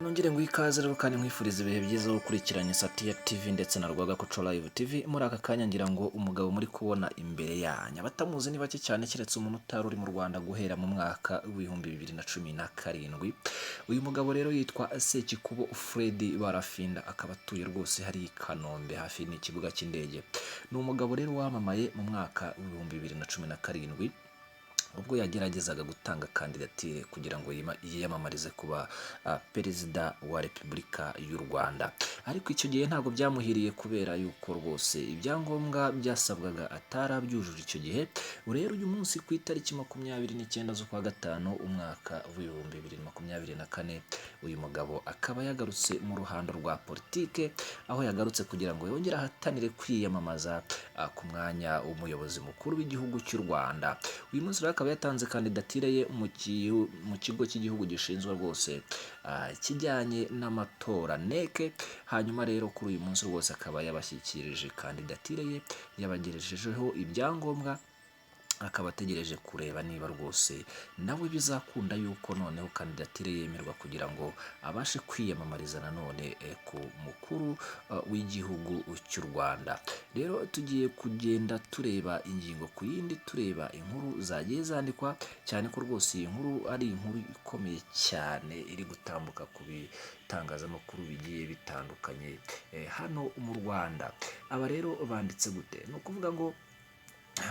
Nongere ngo ikaze rero kandi nkwifuriza ibihe byiza wo gukurikirana Satiya TV ndetse na Rwagakoco Live TV. Muri aka kanya ngira ngo umugabo muri kubona imbere yanyu, abatamuzi ni bake cyane, keretse umuntu utari uri mu Rwanda guhera mu mwaka w'2017. Uyu mugabo rero yitwa Sekikubo Fred Barafinda, akaba atuye rwose hari i Kanombe hafi n'ikibuga cy'indege. Ni umugabo rero wamamaye mu mwaka w'2017 ubwo yageragezaga gutanga kandidatire kugira ngo yiyamamarize kuba perezida wa Repubulika y'u Rwanda, ariko icyo gihe ntabwo byamuhiriye kubera yuko rwose ibyangombwa byasabwaga atarabyujuje icyo gihe. Rero uyu munsi ku itariki 29 z'ukwa gatanu umwaka w'2024, uyu mugabo akaba yagarutse mu ruhando rwa politike, aho yagarutse kugira ngo yongere ahatanire kwiyamamaza ku mwanya w'umuyobozi mukuru w'igihugu cy'u Rwanda. Uyu munsi rero akaba yatanze kandidatire ye mu kigo cy'igihugu gishinzwe rwose ikijyanye n'amatora, NEC. Hanyuma rero kuri uyu munsi rwose akaba yabashyikirije kandidatire ye, yabagejejeho ibyangombwa, akaba ategereje kureba niba rwose nawe bizakunda yuko noneho kandidatire yemerwa kugira ngo abashe kwiyamamariza nanone ku mukuru w'igihugu cy'u Rwanda. Rero tugiye kugenda tureba ingingo ku yindi, tureba inkuru zagiye zandikwa, cyane ko rwose iyi nkuru ari inkuru ikomeye cyane iri gutambuka ku bitangazamakuru bigiye bitandukanye hano mu Rwanda. Aba rero banditse gute? Ni ukuvuga ngo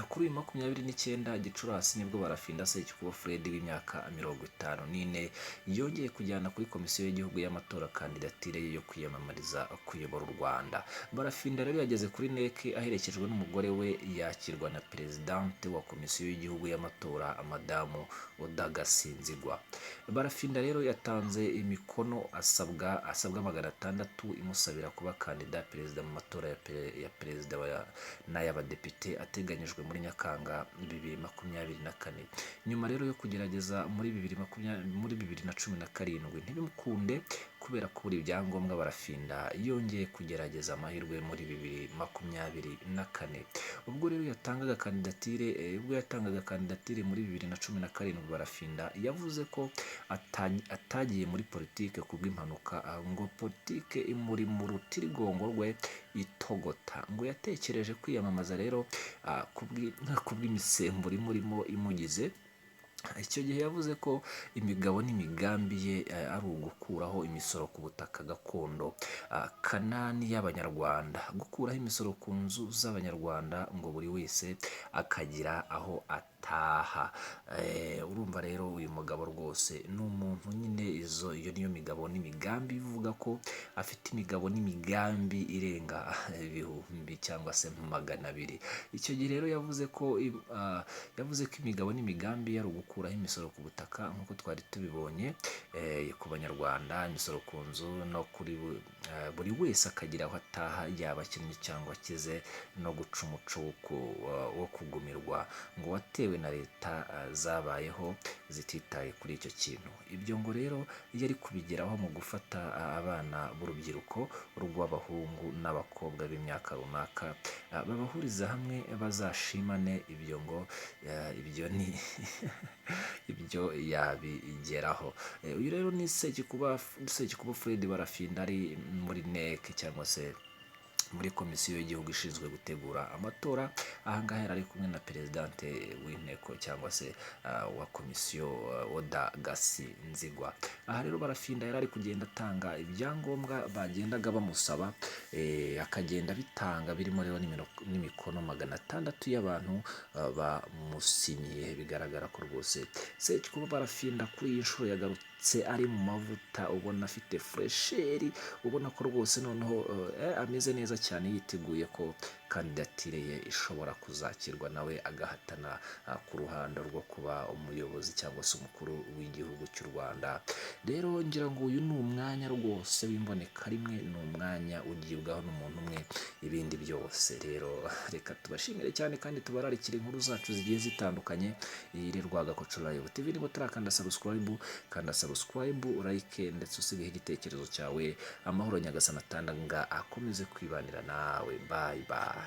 kuri uyu 29 Gicurasi nibwo Barafinda Sekikubo Fred w'imyaka 54 yongeye kujyana kuri Komisiyo y'Igihugu y'Amatora kandidatire ye yo kwiyamamariza kuyobora u Rwanda. Barafinda rero yageze kuri NEC aherekejwe n'umugore we, yakirwa na Perezidante wa Komisiyo y'Igihugu y'Amatora, Madamu Oda Gasinzigwa. Barafinda rero yatanze imikono asabwa 600 imusabira kuba kandida perezida mu matora ya perezida n'ay'abadepite ateganyijwe muri Nyakanga 2024. Nyuma rero yo kugerageza muri bibiri makumyabiri, muri 2017 ntibimukunde kubera kubura ibyangombwa, Barafinda yongeye kugerageza amahirwe muri 2024. Ubwo rero yatangaga kandidatire, ubwo yatangaga kandidatire muri 2017, Barafinda yavuze ko atagiye muri politike kubw'impanuka, ngo politike imuri mu rutirigongo rwe itogota. Ngo yatekereje kwiyamamaza rero kubw'imisemburo imurimo imugize. Icyo gihe yavuze ko imigabo n'imigambi ye ari ugukuraho imisoro ku butaka gakondo, Kanani y'Abanyarwanda, gukuraho imisoro ku nzu z'Abanyarwanda, ngo buri wese akagira aho ataha. Urumva rero uyu mugabo rwose ni umuntu nyine, iyo niyo migabo n'imigambi ivuga ko afite imigabo n'imigambi irenga ibihumbi cyangwa se 200. Icyo gihe rero yavuze ko imigabo n'imigambi yari ugukuraho imisoro ku butaka nk'uko twari tubibonye, ku Banyarwanda, imisoro ku nzu no kuri buri wese akagira aho ataha, yaba akennye cyangwa akize, no guca umuco wo kugumirwa ngo watewe na leta zabayeho zititaye kuri icyo kintu. Ibyo ngo rero yari kubigeraho mu gufata abana b'urubyiruko rw'abahungu n'abakobwa b'imyaka runaka, babahuriza hamwe bazashimane. Ibyo ngo ibyo ni ibyo yabigeraho. Uyu rero ni Sekikubo Fred Barafinda ari muri NEC cyangwa se muri Komisiyo y'Igihugu ishinzwe gutegura amatora. Ahangaha yari ari kumwe na Perezidante w'inteko cyangwa se wa komisiyo, Oda Gasinzigwa. Aha rero Barafinda yari ari kugenda atanga ibyangombwa bagendaga bamusaba, akagenda bitanga, birimo rero n'imikono 600 y'abantu bamusinyiye. Bigaragara ko rwose Sekikubo Barafinda kuri iyi nshuro yagarutse ari mu mavuta, ubona afite fraîcheur, ubona ko rwose noneho ameze neza cyane, yiteguye ko kandidatire ye ishobora kuzakirwa nawe agahatana ku ruhando rwo kuba umuyobozi cyangwa se umukuru w'igihugu cy'u Rwanda. Rero ngira ngo uyu ni umwanya rwose w'imboneka rimwe, ni umwanya ugibwaho n'umuntu umwe ibindi byose. Rero reka tubashimire cyane kandi tubararikire inkuru zacu zigiye zitandukanye. Iyi ni Rwagakoco Live TV. Niba utarakanda subscribe, kanda subscribe, like ndetse usigeho igitekerezo cyawe. Amahoro Nyagasani atanga akomeze kwibanira nawe. Bye bye.